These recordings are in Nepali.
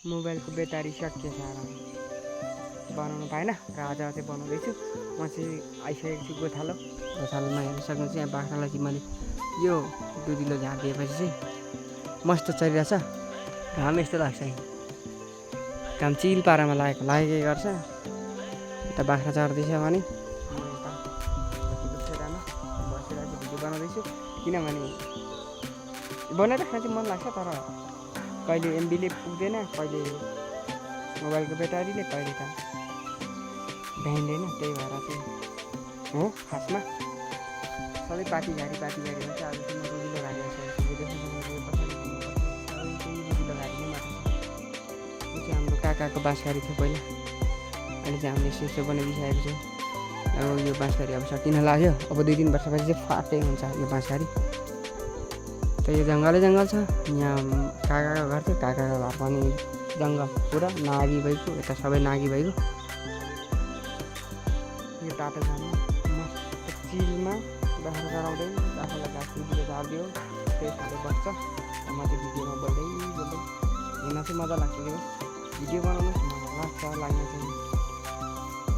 मोबाइलको ब्याट्री सकिएछ बनाउनु पाएन र आज चाहिँ बनाउँदैछु। म चाहिँ आइसकेको छु गोठालो। गोठालोमा हेरिसक्नु चाहिँ यहाँ बाख्रालाई चाहिँ मैले यो दुधिलो झारिदिएपछि चाहिँ मस्त चलिरहेछ। घाम यस्तो लाग्छ घाम चिल पारामा लागेकै गर्छ। यता बाख्रा चढ्दैछ भने खेरामा बसेर भिडियो बनाउँदैछु। किनभने बनाइराख्न चाहिँ मन लाग्छ तर कहिले एमबीले पुग्दैन, कहिले मोबाइलको ब्याट्रीले, कहिले त भ्याइँदैन। त्यही भएर चाहिँ हो खासमा सबै पार्टीघारी चाहिँ आज चाहिँ म दुधिलो घारी दुधिलो घारी नै मात्र छ। यो चाहिँ हाम्रो काकाको बाँसघारी थियो पहिला, अहिले चाहिँ हामीले सिस्टो बनाइदिइसकेको छौँ। अब यो बाँसघारी अब सकिन लाग्यो। अब 2-3 वर्षपछि चाहिँ फाटै हुन्छ यो बाँसघारी। त यो जङ्गल छ। यहाँ काकाको घर थियो, काकाको घर पनि जङ्गल पुरा नागी भइको, यता सबै नागी भइको। यो टाटो जानु मस्त चिलमा बाख्रा चराउँदै आफूलाई घाँस भिडियो झारिदियो त्यही खाले बस्छ। म चाहिँ भिडियोमा बोल्दै हिँड्न चाहिँ मजा लाग्छ। त्यो भिडियो बनाउनु मजा लाग्ने चाहिँ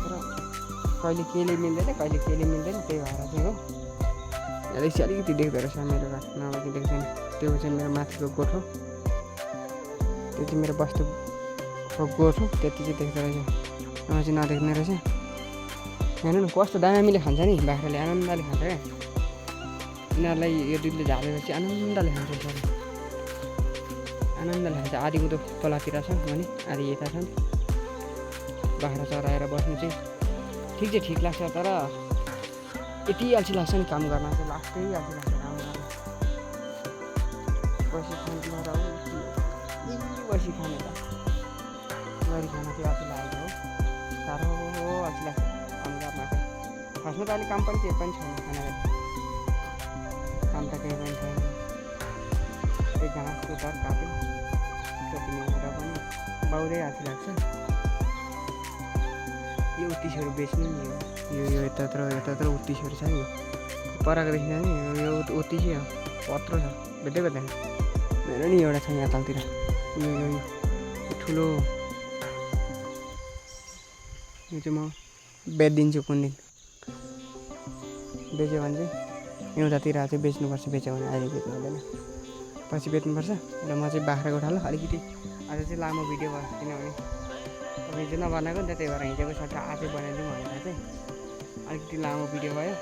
तर कहिले केले मिल्दैन, कहिले केले मिल्दैन। त्यही भएर चाहिँ हो यहाँ चाहिँ अलिकति देख्दो रहेछ मेरो घर, नभए चाहिँ देख्दैन। त्यो चाहिँ मेरो माथिको गोठो, त्यो चाहिँ मेरो बस्तुको गोठो, त्यति चाहिँ देख्दो रहेछ, नभए चाहिँ नदेख्ने रहेछ। हेर्नु न कस्तो दामीले खान्छ नि, बाख्राले आनन्दले खान्छ क्या। यिनीहरूलाई यो दुधले झारेपछि आनन्दले खान्छ, यसरी आनन्दले खान्छ। आधी उँधो खोलातिर छ भने आधी यता छन्। बाख्रा चराएर बस्नु चाहिँ ठिक लाग्छ, तर यति अल्छी लाग्छ नि काम गर्न चाहिँ, लास्टै अल्छी लाग्छ काम गर्न। बसी खाने त बसी खाने त गरी खान चाहिँ अल्छी लागेको हो, साह्रो अल्छी लाग्छ काम गर्न चाहिँ। खासमा त अहिले काम पनि केही पनि छैन, खाना काम त केही पनि छैन। त्यही घाँसको तर काट्यो जति मिलेर पनि बाउदै अल्छी लाग्छ। यो उत्तिसहरू बेच्नु नि यो यतातिर उत्तिसहरू छ नि, पराएको देखिन्छ नि यो उत्ति चाहिँ हो, पत्रो छ भेट्दैन। मेरो नि एउटा छ यहाँ तलतिर, यो ठुलो। यो चाहिँ म बेचिदिन्छु कुन दिन बेच्यो भने चाहिँ एउटातिर चाहिँ बेच्नुपर्छ। बेच्यो भने अहिले बेच्नु हुँदैन, पछि बेच्नुपर्छ। र म चाहिँ बाख्रा गोठालो अलिकति आज चाहिँ लामो भिडियो भयो, किनभने हिजो नबनाएको नि त, त्यही भएर हिजोको सट्टा आजै बनाइदिउँ भनेर चाहिँ अलिकति लामो भिडियो भयो।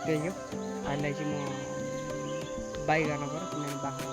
त्यही हो, अहिले चाहिँ म बाई गर्न पऱ्यो किनभने बाख्रा